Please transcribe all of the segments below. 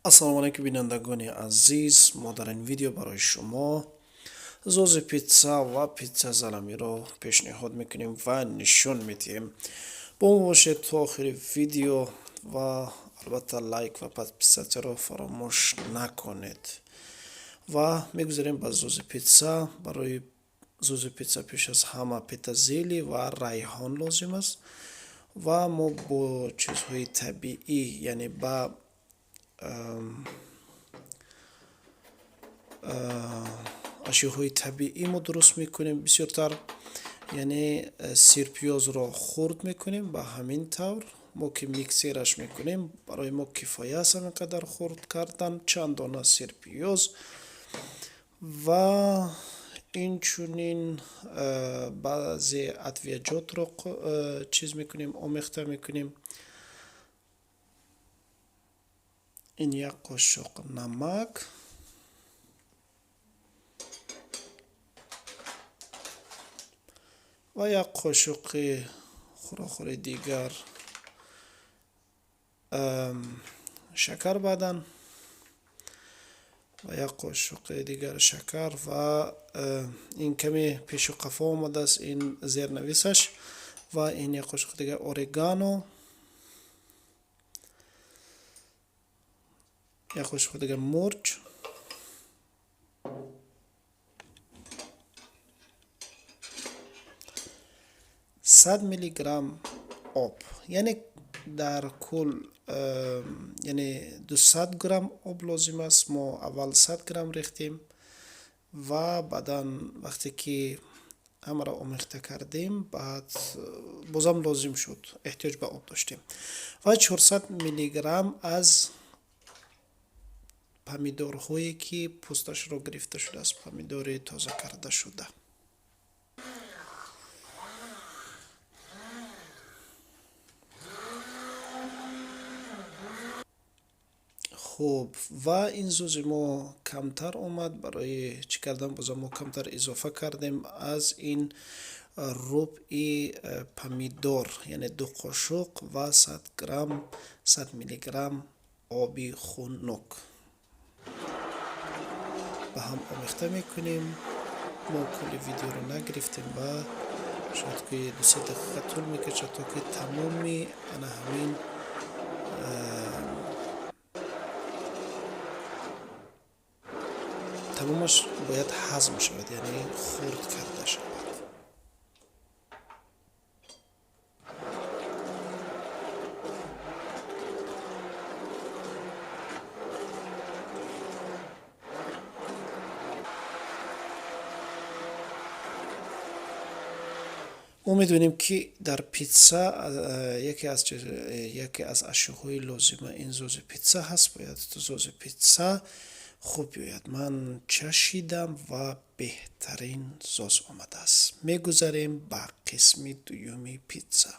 Ассалому алайкум, бинандагони азиз. Мо дар ин видео барои шумо зози питса ва питса заламиро пешниҳод мекунем ва нишон медиҳем. Бо мо бошед то охири видео ва албатта лайк ва подписатсияро фаромӯш накунед. Ва мегузарем ба зози питса. Барои зози питса пеш аз ҳама петазели ва райҳон лозим аст ва мо бо чизҳои табиӣ, яъне ба ашёҳои табиӣ мо дуруст мекунем бисёртар, яъне сирпиёзро хурд мекунем ба ҳамин тавр. Мо ки миксераш мекунем, барои мо кифоя аст ҳамин қадар хурд кардан чанд дона сирпиёз. Ва инчунин баъзе адвияҷотро чиз мекунем, омехта мекунем. Ин як қошуқ намак, ва як қошуқи хӯрохӯри дигар шакар, баъдан ва як қошуқи дигар шакар. Ва ин каме пешу қафо омадааст ин зернависаш. Ва ин як қошуқи дигар орегано, як қошуқи дигар мурч, 100 миллиграмм об, яъне дар кул яъне 200 грамм об лозим аст. Мо аввал 100 грамм рехтем ва баъдан вақте ки ҳамаро омехта кардем, баъд бозам лозим шуд, эҳтиёҷ ба об доштем. Ва 400 миллиграмм аз помидорҳое ки пӯсташро гирифта шудааст, помидори тоза карда шуда. Хуб, ва ин зози мо камтар омад. Барои чӣ кардан бозам мо камтар изофа кардем аз ин рубъи помидор, яъне 2 қошуқ ва 100 грамм, 100 миллиграмм оби хунук ба ҳам омехта мекунем. Мо кулли видеоро нагирифтем ва шояд ки 2-се дақиқа тӯл мекашад, то ки тамоми ана ҳамин тамомаш бояд ҳазм шавад, яъне хурд карда шавад. Мо медонем, ки дар питса яке аз ашёҳои лозима ин зози питса ҳаст. Бояд зози питса хуб биёяд. Ман чашидам ва беҳтарин зоз омадааст. Мегузарем ба қисми дуюми питса,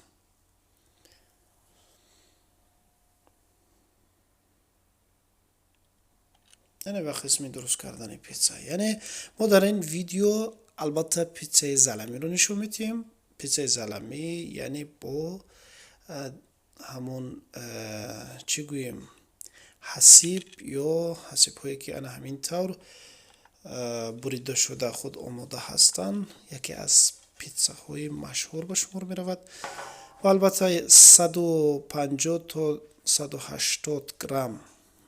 яъне ба қисми дуруст кардани питса. Яъне мо дар ин видео албатта питсаи заламиро нишон медиҳем. Питсаи заламӣ, яъне бо ҳамон, чӣ гӯем, ҳасиб ё ҳасибҳое ки ана ҳамин тавр бурида шуда худ омода ҳастанд, яке аз питсаҳои машҳур ба шумор меравад. Ва албатта 150 то 180 грамм,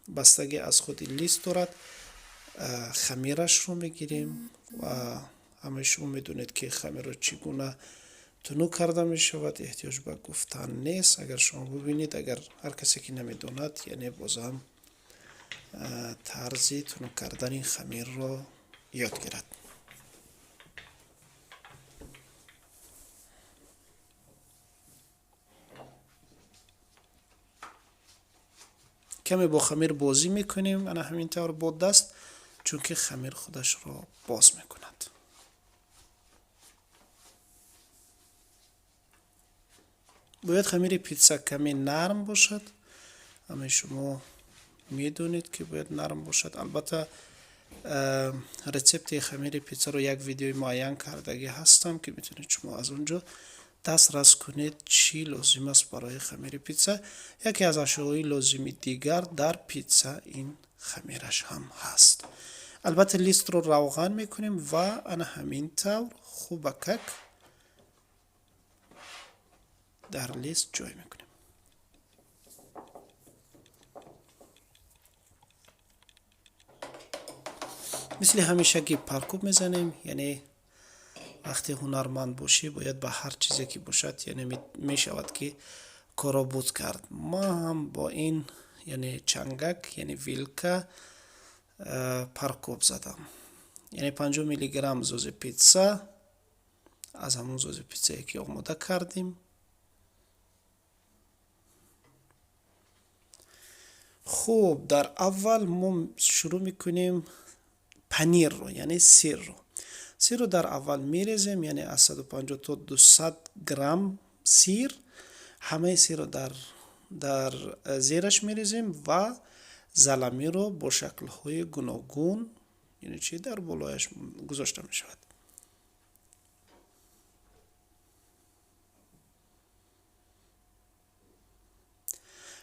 бастагӣ аз худи лист дорад, хамирашро мегирем. Ва ҳамаи шумо медонед, ки хамирро чӣ гуна тунук карда мешавад, эҳтиёҷ ба гуфтан нест. Агар шумо бубинед, агар ҳар касе ки намедонад, яъне бозам тарзи тунук кардани хамирро ёд гирад. Каме бо хамир бозӣ мекунем ана ҳамин тавр бо даст, чунки хамир худашро боз мекунад. Бояд хамири питса каме нарм бошад. Ҳамаи шумо медонед, ки бояд нарм бошад. Албатта рецепти хамири питсаро як видеои муайян кардагӣ ҳастам, ки метавонед шумо аз он ҷо Дастрас кунед, чӣ лозим аст барои хамири питса. Яке аз ашёҳои лозими дигар дар питса ин хамираш ҳам ҳаст. Албатта, листро равған мекунем ва ана ҳамин тавр хубакак дар лист ҷой мекунем. Мисли ҳамешагӣ паркуб мезанем, яъне вақте ҳунарманд бошӣ, бояд ба ҳар чизе ки бошад, яъне мешавад ки корро буд кард. Ман ҳам бо ин, яъне чангак, яъне вилка паркуб задам. Яъне 50 миллиграмм зози питса аз ҳамон зози питсае ки омода кардем. Хуб, дар аввал мо шурӯъ мекунем панирро, яъне сирро. Сирро дар аввал мерезем, яъне аз 150 то 200 грамм сир. Ҳамаи сирро дар зераш мерезем ва заламиро бо шаклҳои гуногун, яъне чӣ, дар болояш гузошта мешавад.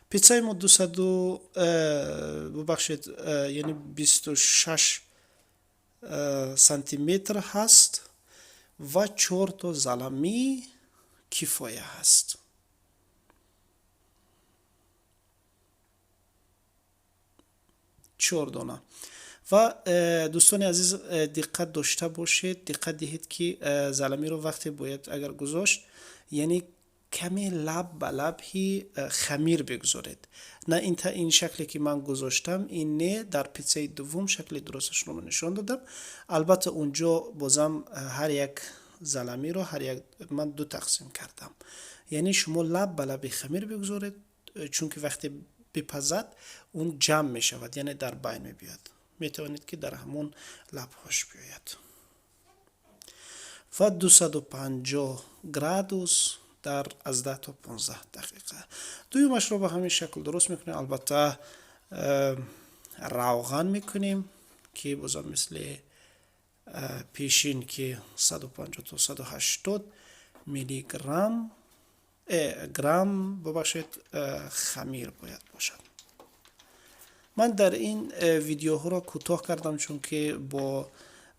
Питсаи мо дусаду, бубахшед, яъне 26 сантиметр ҳаст ва чор то заламӣ кифоя ҳаст. Чор дона. Ва дӯстони азиз, диққат дошта бошед, диққат диҳед, ки заламиро вақте бояд агар гузошт, яъне каме лаб ба лабҳи хамир бигузоред. На ин ин шакле ки ман гузоштам, ин не. Дар питсаи дуввум шакли дурусташро нишон додам. Албатта, унҷо бозам ҳар як заламиро ҳар як ман ду тақсим кардам. Яъне шумо лаб ба лаби хамир бигузоред, чунки вақте бипазад, он ҷамъ мешавад, яъне дар байн мебиёяд. Метавонед, ки дар ҳамон лабҳош биёяд. Ва 250 градус дар аз 10 то 15 дақиқа. Дуюмашро ба ҳамин шакл дуруст мекунем. Албатта, равған мекунем, ки бозам мисли пешин, ки 150 то 180 миллиграмм, грамм, бубахшед, хамир бояд бошад. Ман дар ин видеоҳоро кӯтоҳ кардам, чунки бо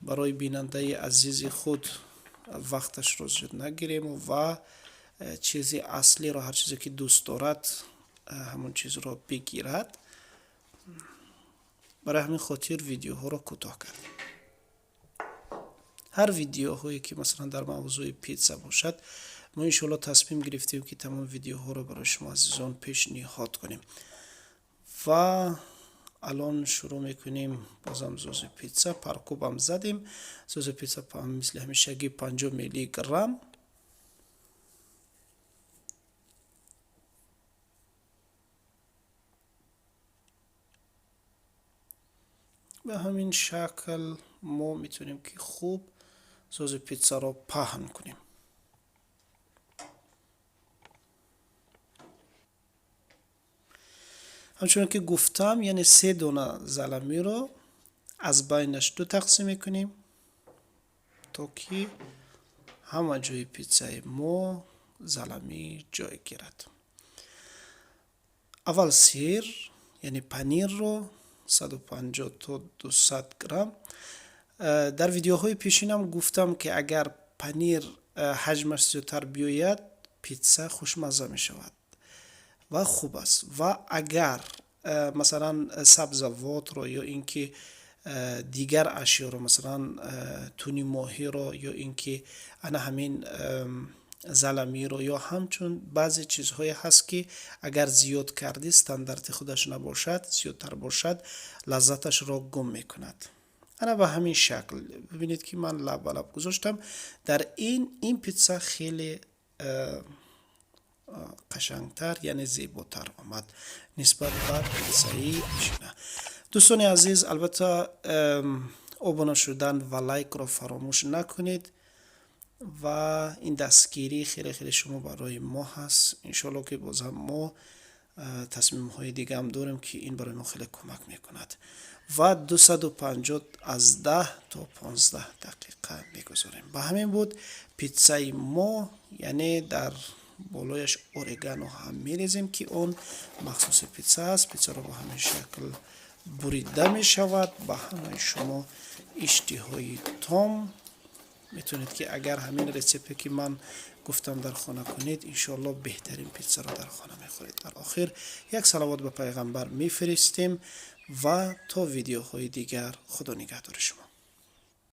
барои бинандаи азизи худ вақташро зиёд нагирем ва чизи аслиро, ҳар чизе ки дӯст дорад, ҳамон чизро бигирад. Барои ҳамин хотир видеоҳоро кӯтоҳ кардем. Ҳар видеоҳое ки масалан дар мавзӯи питса бошад, мо иншоалло тасмим гирифтем, ки тамом видеоҳоро барои шумо азизон пешниҳод кунем. Ва алон шурӯъ мекунем бозам зози питса. Паркубам задем. Зози питса мисли ҳамешагӣ 50 миллиграмм. Ба ҳамин шакл мо метавонем, ки хуб сози питсаро паҳн кунем. Ҳамчунон ки гуфтам, яъне се дона заламиро аз байнаш ду тақсим мекунем, то ки ҳама ҷои питсаи мо заламӣ ҷой гирад. Аввал сир, яъне панирро 150 то 200 грамм. Дар видеоҳои пешинам гуфтам, ки агар панир ҳаҷмаш зиёдтар биёяд, питса хушмазза мешавад ва хуб аст. Ва агар масалан сабзавотро ё ин ки дигар ашёро, масалан туни моҳиро ё ин ки ана ҳамин заламиро ё ҳамчун баъзе чизҳое ҳаст, ки агар зиёд кардӣ, стандарти худаш набошад, зиёдтар бошад, лаззаташро гум мекунад. Ана ба ҳамин шакл бибинед, ки ман лаб ба лаб гузоштам. Дар ин питса хеле қашангтар, яъне зеботар омад нисбат ба питсаи пешина. Дӯстони азиз, албатта, обуна шудан ва лайкро фаромӯш накунед ва ин дастгирӣ хеле хеле шумо барои мо ҳаст. Иншоалло, ки бозам мо Тасмимҳои дигаам дорем, ки ин барои мо хеле кӯмак мекунад. Ва 250 аз 10 то 15 дақиқа мегузорем. Ба ҳамин буд питсаи мо, яъне дар болояш орегано ҳам мерезем, ки он махсуси питса аст. Питсаро ба ҳамин шакл бурида мешавад. Ба ҳамаи шумо иштиҳои том. Метавонед, ки агар ҳамин рецепте, ки ман гуфтам, дар хона кунед, иншоалло беҳтарин питсаро дар хона мехӯред. Дар охир як салавот ба пайғамбар мефиристем ва то видеоҳои дигар Худо нигаҳдори шумо.